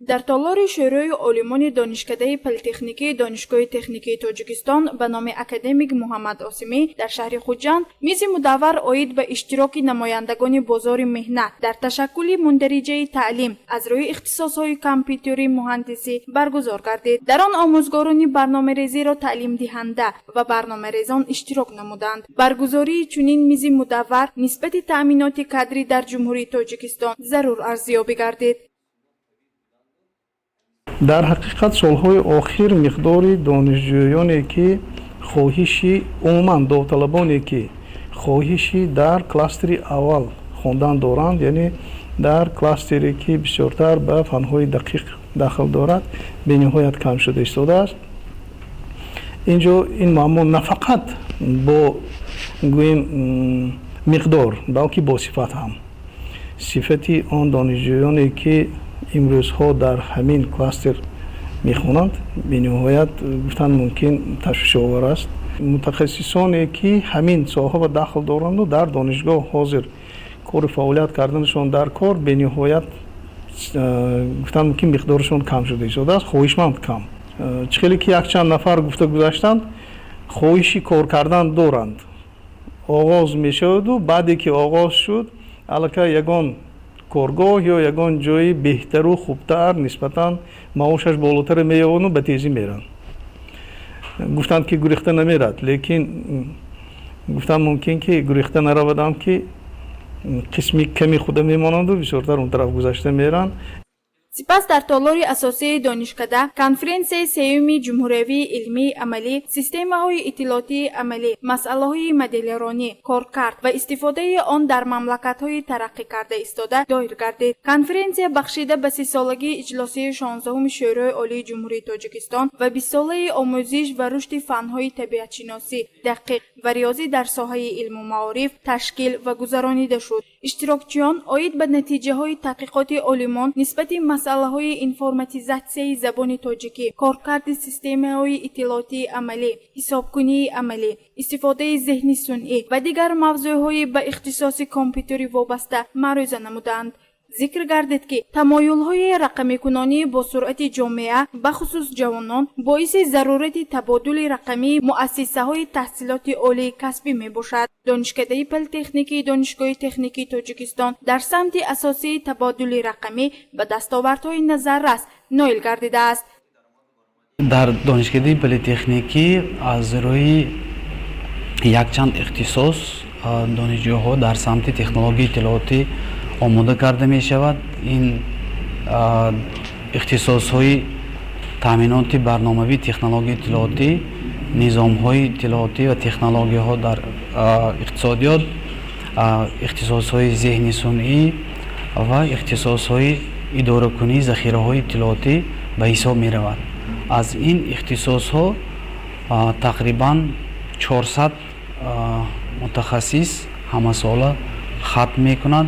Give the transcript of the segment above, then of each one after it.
Дар толори Шӯрои олимони Донишкадаи политехникии Донишгоҳи техникии Тоҷикистон ба номи академик Муҳаммад Осимӣ дар шаҳри Хуҷанд мизи мудаввар оид ба иштироки намояндагони бозори меҳнат дар ташаккули мундариҷаи таълим аз рӯи ихтисосҳои компютери муҳандисӣ баргузор гардид. Дар он омӯзгорони барномарезиро таълимдиҳанда ва барномарезон иштирок намуданд. Баргузории чунин мизи мудаввар нисбати таъминоти кадрӣ дар Ҷумҳурии Тоҷикистон зарур арзёбӣ гардид. Дар ҳақиқат, солҳои охир миқдори донишҷӯёне, ки хоҳиши, умуман довталабоне, ки хоҳиши дар кластери аввал хондан доранд, яъне дар кластере, ки бисёртар ба фанҳои дақиқ дахл дорад, бениҳоят кам шуда истодааст. Инҷо ин муаммо на фақат бо, гӯем, миқдор, балки бо сифат ҳам. Сифати он донишҷӯёне, ки имрӯзҳо дар ҳамин кластер мехонанд, бениҳоят, гуфтан мумкин, ташвишовар аст. Мутахассисоне, ки ҳамин соҳа ба дахл доранду дар донишгоҳ ҳозир кору фаъолият карданашон дар кор, бениҳоят, гуфтан мумкин, миқдорашон кам шуда истодааст, хоҳишманд кам. Чӣ хеле ки якчанд нафар гуфта гузаштанд, хоҳиши кор кардан доранд, оғоз мешаваду баъде ки оғоз шуд, аллакай ягон коргоҳ ё ягон ҷои беҳтару хубтар, нисбатан маошаш болотаре меёбану ба тезӣ меранд. Гуфтанд, ки гурехта намерад, лекин гуфтан мумкин, ки гурехта наравадам, ки қисми ками худа мемонанду бисёртар он тараф гузашта меранд. Сипас дар толори асосии донишкада конференсияи сеюми ҷумҳуриявии илмии амалӣ «Системаҳои иттилоотии амалӣ: масъалаҳои моделронӣ, коркард ва истифодаи он дар мамлакатҳои тараққӣ карда истода» доир гардид. Конференсия бахшида ба 30-солагии иҷлосияи 16-уми Шӯрои Олии Ҷумҳурии Тоҷикистон ва 20-солаи омӯзиш ва рушди фанҳои табиатшиносӣ, дақиқ ва риёзӣ дар соҳаи илму маориф ташкил ва гузаронида шуд. Иштирокчиён оид ба натиҷаҳои таҳқиқоти олимон нисбати масъалаҳои информатизатсияи забони тоҷикӣ, коркарди системаҳои иттилоотии амалӣ, ҳисобкунии амалӣ, истифодаи зеҳни сунъӣ ва дигар мавзӯъҳои ба ихтисоси компютерӣ вобаста маърӯза намуданд. Зикр гардид, ки тамоюлҳои рақамикунонии босуръати ҷомеа, бахусус ҷавонон, боиси зарурати табодули рақамии муассисаҳои таҳсилоти олии касбӣ мебошад. Донишкадаи политехникии Донишгоҳи техникии Тоҷикистон дар самти асосии табодули рақамӣ ба дастовардҳои назаррас ноил гардидааст. Дар Донишкадаи политехникӣ аз рӯи якчанд ихтисос донишҷӯҳо дар самти технологияи иттилоотӣ омода карда мешавад. Ин ихтисосҳои таъминоти барномавии технологияи иттилоотӣ, низомҳои иттилоотӣ ва технологияҳо дар иқтисодиёт, ихтисосҳои зеҳни сунъӣ ва ихтисосҳои идоракунии захираҳои иттилоотӣ ба ҳисоб меравад. Аз ин ихтисосҳо тақрибан 400 мутахассис ҳамасола хатм мекунад.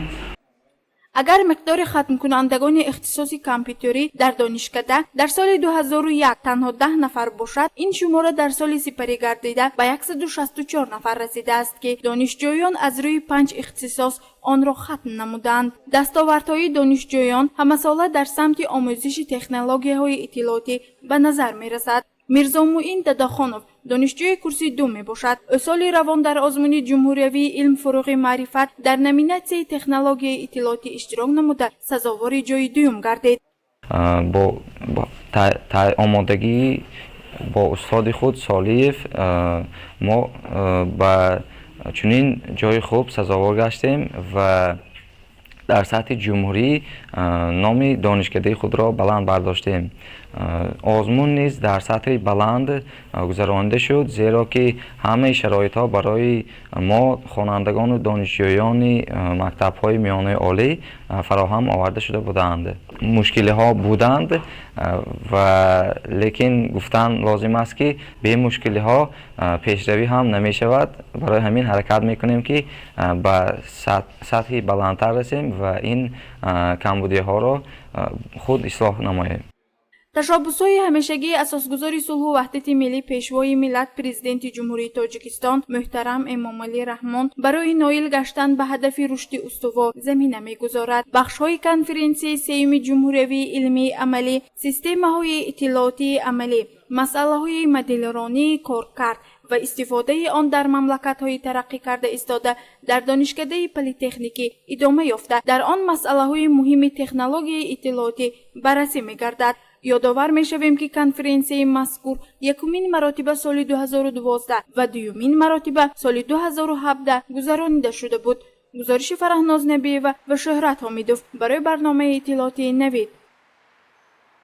Агар миқдори хатмкунандагони ихтисоси компютерӣ дар донишкада дар соли 2001 танҳо 10 нафар бошад, ин шумора дар соли сипаригардида ба 164 нафар расидааст, ки донишҷӯён аз рӯи панҷ ихтисос онро хатм намуданд. Дастовардҳои донишҷӯён ҳамасола дар самти омӯзиши технологияҳои иттилоотӣ ба назар мерасад. Мирзомуин Дадахонов донишҷӯи курси ду мебошад. Ӯ соли равон дар озмуни ҷумҳуриявии «Илм фурӯғи маърифат» дар номинатсияи технологияи иттилоотӣ иштирок намуда, сазовори ҷои дуюм гардид. Бо омодагӣ бо устоди худ Солиев мо ба чунин ҷои хуб сазовор гаштем ва дар сатҳи ҷумҳурӣ номи донишкадаи худро баланд бардоштем. Озмун низ дар сатҳи баланд гузаронида шуд, зеро ки ҳамаи шароитҳо барои мо, хонандагону донишҷӯёни мактабҳои миёнаи олӣ, фароҳам оварда шуда буданд. Мушкилиҳо буданд ва лекин гуфтан лозим аст, ки бе мушкилиҳо пешравӣ ҳам намешавад. Барои ҳамин ҳаракат мекунем, ки ба сатҳи баландтар расем ва ин камбудиҳоро худ ислоҳ намоем. Ташаббусҳои ҳамешагии Асосгузори сулҳу ваҳдати миллӣ, Пешвои миллат, Президенти Ҷумҳурии Тоҷикистон муҳтарам Эмомалӣ Раҳмон барои ноил гаштан ба ҳадафи рушди устувор замина мегузорад. Бахшҳои конференсияи сеюми ҷумҳуриявии илмии амалӣ, системаҳои иттилоотии амалӣ, масъалаҳои моделронии коркард ва истифодаи он дар мамлакатҳои тараққӣ карда истода дар Донишкадаи политехникӣ идома ёфта, дар он масъалаҳои муҳими технологияи иттилоотӣ баррасӣ мегардад. Ёдовар мешавем, ки конференсияи мазкур якумин маротиба соли 2012 ва дуюмин маротиба соли 2017 гузаронида шуда буд. Гузориши Фараҳноз Набиева ва Шӯҳрат Ҳомидов барои барномаи иттилоотии Навид.